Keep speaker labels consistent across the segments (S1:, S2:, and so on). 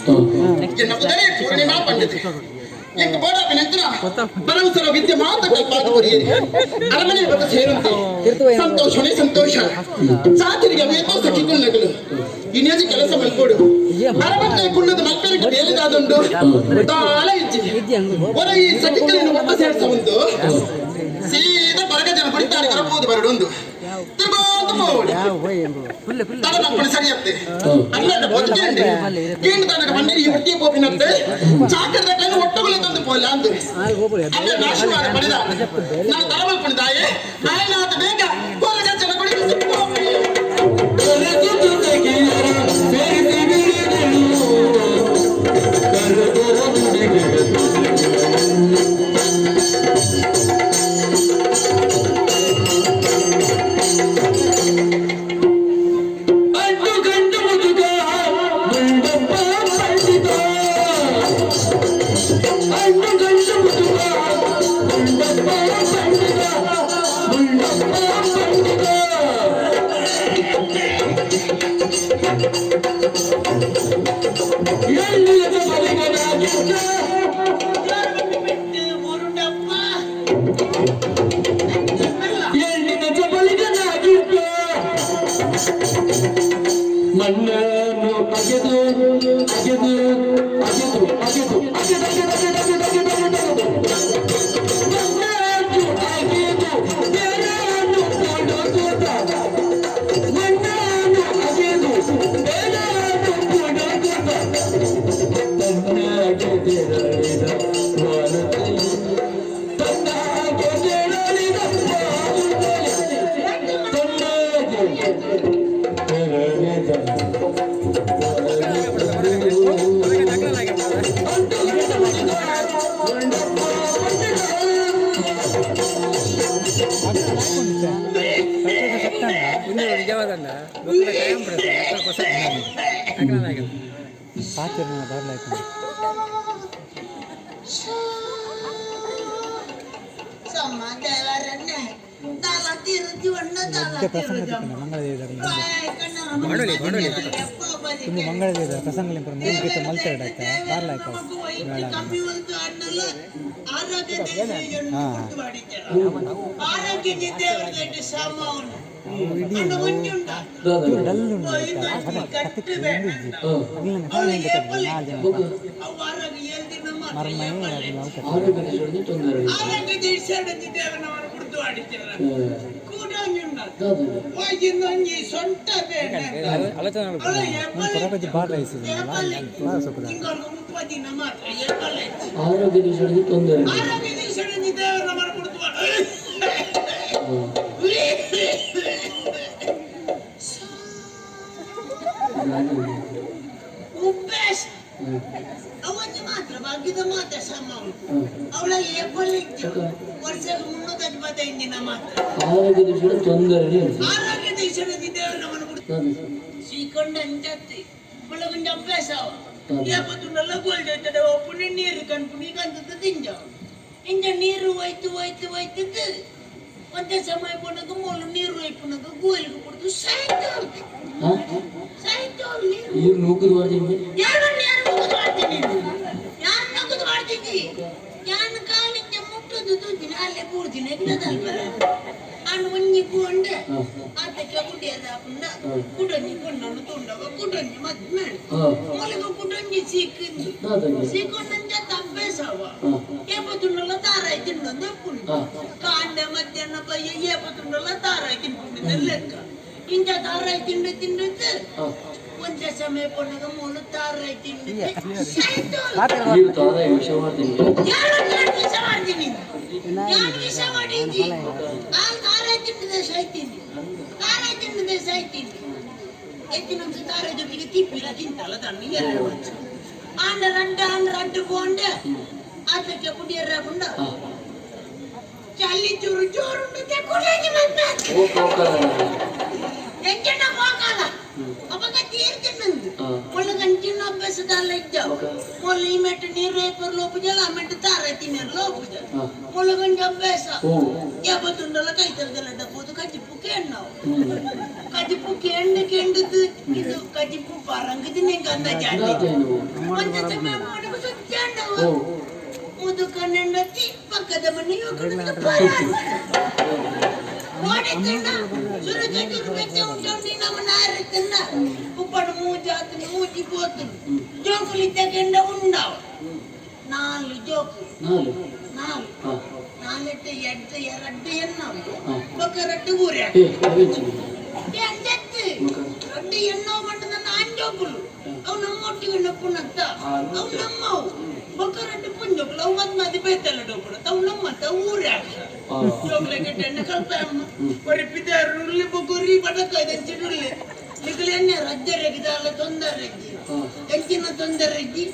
S1: ಪೂರ್ಣಿಮಯ್ಯ ಎನ್ನ ಕುದರೆ ಪೂರ್ಣಿಮಾ ಪಂಡಿತ ಎಂಕ್ ಬೋಡ ನಂತರ ಬರವಸರ ವಿದ್ಯೆ ಮಾತ್ರ ಕಲ್ಪಾದ ಕೊರಿಯೇರಿ ಅರಮನೆ ಬಂದು ಸೇರುಂತೆ ಸಂತೋಷನೇ ಸಂತೋಷ ಚಾಕರಿಗೆ ಅವೇತೋ ಸಖಿಕೊಳ್ಳಗಲು ಇನ್ಯಾಜಿ ಕೆಲಸ ಮಲ್ಕೋಡು ಅರಮನೆ ಕುಳ್ಳದ ಮಲ್ಪೆರಿಗೆ ಬೇಲಿದಾದುಂಡು ತಾಳ ಇಜ್ಜಿ ಒರ ಈ ಸಖಿಗಳನ್ನು ಒಟ್ಟ ಸೇರ್ಸ ಉಂಟು ಸೀದಾ ಬರಗ ಜನ ಕುಡಿತಾರೆ ಕರಪೋದು ಬರಡುಂದು ತಿರುಗೋತ ಪೋವಡು ತಡ ಮಕ್ಕಳು ಸರಿಯತ್ತೆ ಅಲ್ಲದ ಬದುಕೇಂಡಿ ಕೇಂದ್ರ ತನಕ ಬಂದಿರಿ ಈ ಒಟ್ಟಿಗೆ ಪೋಪಿನತ್ತೆ ಚಾಕರದ ಕೈಲು ಒಟ್ಟುಗುಲೆ ತಂದು ಪೋಲ ಅಂದು ಅಲ್ಲ ನಾಶವಾದ ಪಡೆದ ನಾನು ತರಮಲ್ಪಣಿದಾಯೆ ಆಯ್ನಾತ ಬೇಗ ಕೊರಗ ಜನ ಕುಡಿ
S2: ಅಂಟು ಗಂಡು ಮುದುಕ ಮುಂಡಪ್ಪ ಪಂಡಿತ ಅಂಟು ಗಂಡು ಮುದುಕ ಮುಂಡಪ್ಪ ಪಂಡಿತ ಮುಂಡಪ್ಪ ಪಂಡಿತ ಎಲ್ಲಿಯ ಬಲಿಗನಾಗಿದ್ದ ಎಳ್ಳಿನ ಜಬಲಿಗನಾಗಿದ್ದ ಮಣ್ಣನ್ನು ಅಗೆದು ಅಗೆದು ಅಗೆದು ಅಗೆದು ಅಗೆದು ಅಗೆದು ಅಗೆದು ಅಗೆದು ಅಗೆದು ಮಣ್ಣನ್ನು ಅಗೆದು ಬೇರನ್ನು ಕೊಡಗುತ್ತ ಮಣ್ಣನ್ನು ಅಗೆದು ಬೇರನ್ನು ಕೊಡಗುತ್ತ ತನ್ನಾಗೆ ತೆರಳಿದ ವಾರುತ್ತಲಿ ತನ್ನಾಗೆ ತೆರಳಿದ ವಾರುತ್ತಲಿ ತನ್ನಾಗೆ ತೆರಳಿದ
S3: ಮಂಗಳದೇವ ಪ್ರಸಂಗಲಿಂಪುರ ಮೂರ್ಗೀತ ಮಲ್ತೆರಡಾಯ್ತ ಬಾರ್ಲಾಯ್ತ ಡಲ್ ಉಂಡು
S2: ಆರೋಗ್ಯ ತೊಂದರೆ
S4: ಸೊಂಟ ಬೇಡ
S3: ಕೊರಗಜ್ಜಿ ಬಾರ್ಲ
S4: ಮುಪ್ಪದಿನ ಮಾತ್ರ ಏಪಲ್ಲ
S2: ಆರೋಗ್ಯ ವಿಷಯದಲ್ಲಿ ತೊಂದರೆ
S4: ಆರೋಗ್ಯ ದಿವಸ ದೇವರ ಮಾಡ್ಬಿಡ್ತು. ಉಪ್ಪೇಶ ಅವತ್ತು ಮಾತ್ರ ಭಾಗ್ಯದ ಮಾತ್ರ ಸಮ ಉಂಟು. ಅವಳ ಏಪಲ್ ಇತ್ತು ವರ್ಷಕ್ಕೆ 325 ದಿನ ಮಾತ್ರ.
S2: ಆರೋಗ್ಯ ವಿಷಯದಲ್ಲಿ ತೊಂದರೆ.
S4: ಆರೋಗ್ಯ ದಿವಸದ ದೇವರ ಮಾಡ್ಬಿಡ್ತು. ಶ್ರೀಖಂಡ ಅಂಚತ್ತಿ ಒಳಗೊಂದು ಅಭ್ಯಾಸ ಅವ ಏಪತ್ತುಂಡಲ್ಲ ಗೋಲ್ಡ್ ಆಯ್ತದೆ ಒಪ್ಪುನಿ ನೀರು ಕಣ್ಪುನಿ ಕಂತದ್ದು ತಿಂಜ ಇಂಜ ನೀರು ಹೋಯ್ತು ಹೋಯ್ತು ಹೋಯ್ತದ್ದು ಒಂದೇ ಸಮಯ ಪೋನಾಗ ಮೂಲು ನೀರು ಹೋಯ್ಪುನಾಗ ಗೋಲಿಗೆ ಕುಡಿದು ಸಾಯ್ತು ಸಾಯ್ತು ನೀರು.
S2: ನೀರು ನೂಕುದು ಮಾಡ್ತೀನಿ.
S4: ಯಾರು ಯಾರು ನಗುದು ಮಾಡ್ತೀನಿ, ಯಾರು ನಗುದು ಮಾಡ್ತಿದ್ದಿ? ಯಾನು ಕಾಲಿಂದ ಮುಟ್ಟುದು ತೂತಿನ ಅಲ್ಲೇ ಬೂಡ್ದಿನ ಗಿಡದಲ್ಪ ಅಣ್ಣು ಒಂಜಿ ಪೂಂಡೆ ಆತಕ್ಕೆ ಗುಡ್ಡಿಯದ ಪುಂಡ ಕುಡೊಂಜಿ ಪೊಣ್ಣನ್ನು ತುಂಡವ ಕುಡೊಂಜಿ ಮದ್ಮೆ ಮೊಲಗ ಕುಡೊಂಜಿ ಸೀಕಿಂದು ಸೀಕೊಂಡಂಜ ಅಭ್ಯಾಸವ ಏಪತ್ತುಂಡಲ ತಾರಾಯಿ ತಿಂಡೊಂದು ಅಪ್ಪುಂಡು ಕಾಂಡೆ ಮಧ್ಯಾಹ್ನ ಬಯ್ಯ ಏಪತ್ತುಂಡಲ ತಾರಾಯಿ ತಿನ್ಕೊಂಡಿದ್ದ ಲೆಕ್ಕ ಇಂಚ ತಾರಾಯಿ ತಿಂಡು ತಿಂಡು ಒಂದೇ ಸಮಯ ಪೊಣ್ಣಗ ಮೂಲು ತಾರಾಯಿ ತಿಂಡು ಸಾಯ್ತು.
S2: ನೀರು ತಾರಾಯಿ ವಿಷ ಮಾಡ್ತೀನಿ.
S4: ಯಾರು ಯಾರು ವಿಷ ಮಾಡ್ತೀನಿ, ಯಾರು ವಿಷ ಮಾಡಿದ್ದಿ? ಆ ತಾರಾಯಿ ತಿಂಡಿದೆ ಸಾಯ್ತೀನಿ, ತಾರಾಯಿ ತಿಂಡಿದೆ ಸಾಯ್ತೀನಿ. ಎತ್ತಿನಂಶ ತಾರಾಯಿ ಜೊತೆಗೆ ತಿಪ್ಪಿಲ ತಿಂತಲ್ಲ ತಣ್ಣಿ ಎರಡು ವರ್ಷ ಆಂಡ ರಡ್ಡ ಆಂಡ ರಡ್ಡು ಪೋಂಡೆ ಆತಕ್ಕೆ ಪುಡಿಯರ ಪುಂಡ ಚಲ್ಲಿ ಚೂರು ಜೋರುಂಡು ಕುಡಿಯಂಜಿ ಮತ್ತೆ
S2: ಓ ಕೋಕಲ
S4: ಎಂಚಣ್ಣ ಹೋಗಲ್ಲ ಅವಾಗ ತೀರ್ತಿನಂದು ಒಳ್ಳೆ ಗಂಟಿನ ಅಭ್ಯಾಸದಲ್ಲ ಇದ್ದ ಮೊದಲು ಈ ಮೆಟ್ಟು ನೀರು ಏಪರ್ ಲೋಪುಜಲ ಆ ಮೆಟ್ಟು ತಾರ ತಿನ್ನರು ಲೋಪುಜ ಮೊಳ ಗಂಜಿ ಅಭ್ಯಾಸ ಯಾವತ್ತುಂಡಲ ಕೈ ತರದಲ್ಲ ಡಬ್ಬೋದು ಕಜ್ಜಿಪ್ಪು. ಕೇಣ್ಣವು. ಕಜಿಪು ಕೇಂಡು ಕೇಂಡದು ಇದು ಕಜಿಪು ಪರಂಗದಿ ನಿಂಗೆ ಅಂದಾಜು. ಒಂಜಿ ಸಮಯ ಮಾಡಬೇಕು ಸುಚ್ಚಾಂಡವು. ಮುದುಕ ನೆಂಡತಿ ಪಕ್ಕದ ಮನೆ ಉಪ್ಪಡು ಮೂಜಾತು ಮೂಜಿ ಪೋತು ಜೋಕುಲಿ ತೆಗೆಂಡ ಉಂಡಾವ ನಾಲು ಜೋಕು.
S2: ನಾಲು.
S4: ನಾಲು. ನಾಲೆಟ್ಟು ಎಡ್ಡು ಎರಡ್ಡು ಎನ್ನವು. ಬೊಕ್ಕ ರಡ್ಡು ಊರೆ.
S2: ಏ ಅವೆಂಚಿ?
S4: ಅಂಜತ್ತು ರಡ್ಡು ಎನ್ನೋ ಮಂಟದ ಅಂಜೋಕುಲು ಅವು ನಮ್ಮೊಟ್ಟಿಗೆ ನಪ್ಪುನತ್ತ ಅವು ನಮ್ಮವು. ಬೊಕ್ಕ ರಡ್ಡು ಪುಂಜೋಕುಲು ಅವು ಮದ್ ಮದಿ ಬೇತಲ್ಲ ಡೋಕುಲು ಅವು ನಮ್ಮತ್ತ ಊರೆ. ಜೋಕ್ಲೆಗೆ ಟೆಣ್ಣ ಕಲ್ಪ ಒರಿ ಪಿದಾರು ಉಳ್ಳಿ ಬೊಕ್ಕ ಬಡಕ ದಂಚಿಡುಳ್ಳಿ ನಿಕುಲು ಎಣ್ಣೆ ರಜ್ಜರೆಗಿದಾಲ ತೊಂದರೆ ಎಂಚಿನ ತೊಂದರೆ ಇಜ್ಜಿ.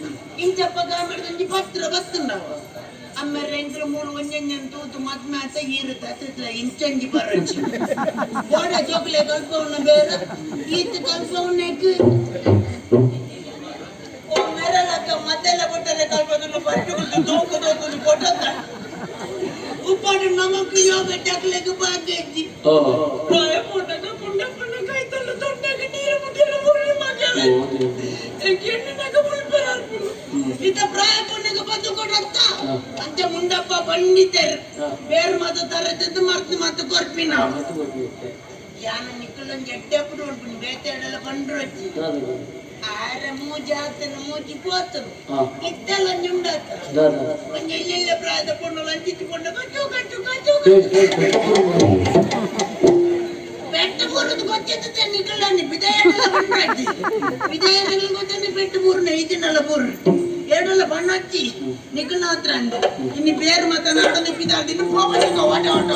S4: ಇಂಚಪ್ಪ ಗಾಮಡ್ದಂಜಿ ಪತ್ರ ಬತ್ತುಂಡವ ಅಮ್ಮೆರೆ ಎಂಕ್ಲು ಮೂಲು ಒಂಜೊಂಜನ್ ತೂತು ಮದ್ಮೆ ಆತ ಈರುತ್ತ ಅತ್ತಿತ್ಲ ಇಂಚಂಜಿ ಬರೊಚ್ಚಿ ಬೋಡ ಜೋಕ್ಲೆ ಕಲ್ಪವುನ ಬೇರೆ ಈತ ಕಲ್ಪವುನೆಕ್ ಓ ಮೆರಲಕ್ಕ ಮದ್ದೆಲ್ಲ ಕೊಟ್ಟರೆ ಕಲ್ಪದುನ್ನು ಪಟ್ಟು ತೋಕು ತೋಕು ಕೊಟ್ಟತ್ತ ಉಪ್ಪಾಡು ನಮಕ್ ಯೋಗ ಜಕ್ಲೆಗ್ ಭಾಗ್ಯ ಇಜ್ಜಿ. ಪ್ರಾಯ ಪೋಟಗ ಪುಂಡ ಪುಂಡ ಕೈತಲ್ಲ ತೊಂಡೆಗ್ ನೀರು ಮುಟ್ಟಿನ ಮುರ್ರಿ ಮಗಲ ಕೆಣ್ಣನಾಗ ಮುಳ್ಪೆರಾರ್ಪುಂಡು ಇತ ಪ್ರಾಯ ಪುಣ್ಯಗ ಬದ್ದು ಕೊಡತ್ತ ಅಂಚ ಮುಂಡಪ್ಪ ಪಂಡಿತರು ಬೇರ್ ಮತ ತರತದ್ದು ಮರ್ತು ಮತ್ತ ಕೊರ್ಪಿನ ಯಾನ ನಿಕ್ಕಲೊಂದು ಎಡ್ಡೆಪ್ಪು ನೋಡ್ಪಿನಿ ಬೇತೆ ಎಡಲ ಪಂಡ್ರೊಚ್ಚಿ ಆರ ಮೂಜಾತನ ಮೂಜಿ ಪೋತನು ಇತ್ತೆಲ್ಲ ಉಂಡಾತ ಒಂಜಿ ಎಲ್ಲೆಲ್ಲ ಪ್ರಾಯದ ಪೊಣ್ಣು ಲಂಚಿತ್ತು ಕೊಂಡ ಚೂಕ ಚೂಕ ಚೂಕ ಪೆಟ್ಟು ಬೂರುದು ಗೊತ್ತಿದ್ದ ನಿಕ್ಕಲನಿ ಬಿದಾಯಲ್ಲ ಪಂಡ್ರಜ್ಜಿ ಬಿದಾಯಲ್ಲ ಗೊತ್ತನೆ ಪೆಟ್ಟು ಬೂರುನ ಈಜಿನಲ್ಲ ಬೂರು ಎರಡಲ್ಲ ಬಣ್ಣಚ್ಚಿ ನಿಕ್ಕಲ ಹತ್ರ ಅಂಡು ಇನ್ನು ಬೇರೆ ಮಾತನಾಡೋದು ಬಿದಾದಿನ ಹೋಗಲಿಕ್ಕೆ ಓಟ ಓಟ.